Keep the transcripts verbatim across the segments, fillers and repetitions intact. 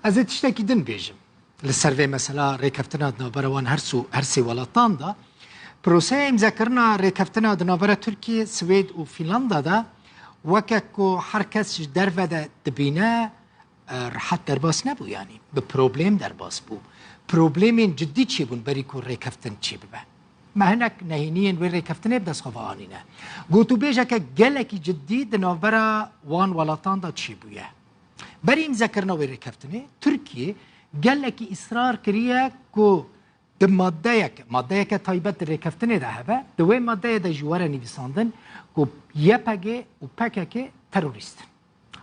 Ez ê tiştekî din bêjim. Li ser vê mesela rêkeftina di navbera wan her su-, her sê welatan de, proseya îmzekirina rêkeftina di navbera Tirkiye, Swêd û Fînlanda de weke ku her kes ji derve de dibîne, e, rehet derbas nebû, yanî bi problem derbas bû. Problemên cidî çêbûn berî ku rêkeftin çêbibe. Me hinek nehêniyên wê rêkeftinê bi dest xwe ve anîne. Gotûbêjeke gelekî cidî di navbera wan welatan de çêbûye. Berî îmzekirina wê rêkeftinê, Tirkiye gelekî îsrar kiriye ku di maddeyeke, maddeyeke taybet di rêkeftinê de hebe, di wê maddeyê de jî were nivîsandin ku Y P G û P K K terorîst in.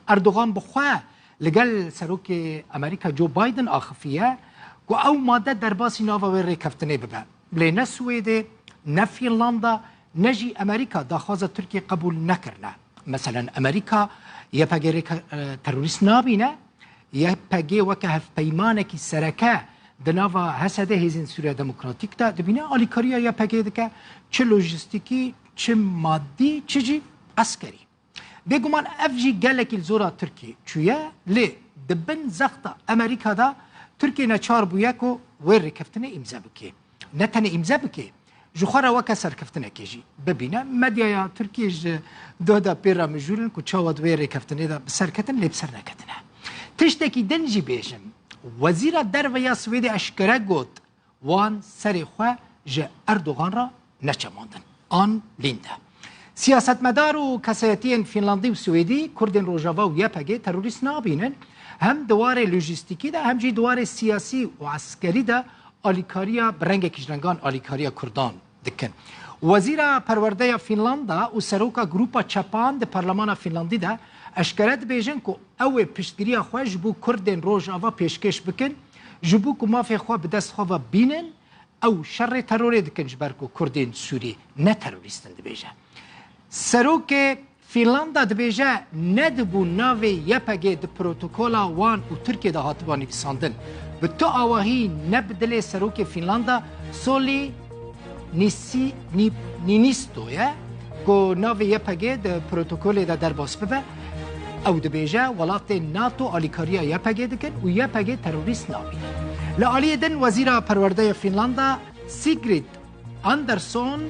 Erdogan bi xwe li gel Serokê Amerîka Joe Biden axifiye ku ew madde derbasî nava wê rêkeftinê bibe. Lê ne Swêdê, ne Fînlanda, ne jî Amerîka daxwaza Tirkiyê qebûl nekirine. Meselen Amerîka Y P G rê ke-, e, terorîst nabîne, Y P G weke hevpeymanekî sereke di nava H S D, Hêzên Sûriya Demokratîk de dibîne, alîkariya Y P G dike, çi lojîstîkî, çi madî, çi jî eskerî. Bêguman ev jî gelekî li zora Tirkiyê çûye, lê di bin zexta Amerîka de Tirkiye neçar bûye ku wê rêkeftinê îmze bike. Ne tenê îmze bike, ji xwe re weke serkeftinekê jî bibîne. Medyaya Tirkiyê ji doh de pê re mijûl in ku çawa di wê rêkeftinê de bi ser ketin, lê bi ser neketine. Tiştekî din jî bêjim, Wezîra Derve ya Swêdê eşkere got, wan serê xwe ji Erdogan re neçemandin. Ann Linde. Siyasetmedar û kesayetiyên Fînlandî û Swêdî Kurdên Rojava û Y P G terorîst nabînin. Hem di warê lojîstîkî de hem jî di warê siyasî û eskerî de alîkariya, bi rengekî ji rengan alîkariya Kurdan dikin. Wezîra Perwerde ya Fînlanda û seroka Grupa Çepan di Parlemana Fînlandî de eşkere dibêjin ku ew ê piştgiriya xwe ji bo Kurdên Rojava pêşkêş bikin, ji bo ku mafê xwe bi dest xwe ve bînin, ew şerê terorê dikin, ji ber ku Kurdên Sûrî ne terorîst in, dibêje. Serokê Fînlanda dibêje, nedibû navê Y P G di protokola wan û Tirkiyê de hatiba nivîsandin. Bi tu awahî ne bi dilê serokê Fînlanda Solî Nîsî-, Nî-, Nînîsto ye ku navê Y P G di protokolê de derbas bibe. Ew dibêje, welatên NATO alîkariya Y P G dikin û Y P G terorîst nabînin. Li aliyê din, Wezîra Perwerde ya Fînlanda Sigrid Andersson,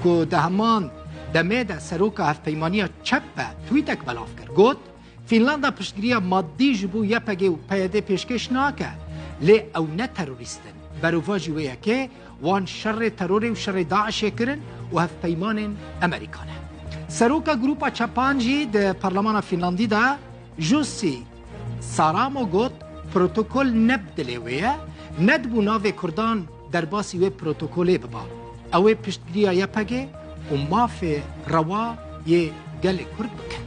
ku di heman demê de seroka Hevpeymaniya Çep be, tweetek belav kir. Got, Fînlanda piştgiriya madî ji bo Y P G û P Y D pêşkêş nake, lê ew ne terorîst in. Berovajî wê yekê wan şerê terorê û şerê DAIŞê kirin û hevpeymanên Amerîka ne. Seroka Grupa Çepan jî di Parlemana Fînlandî de Jussi Saramo got, protokol ne bi dilê wê ye, nedibû navê Kurdan derbasî wê protokolê biba. Ew ê piştgiriya Y P G û mafê rewa yê gelê Kurd bikin.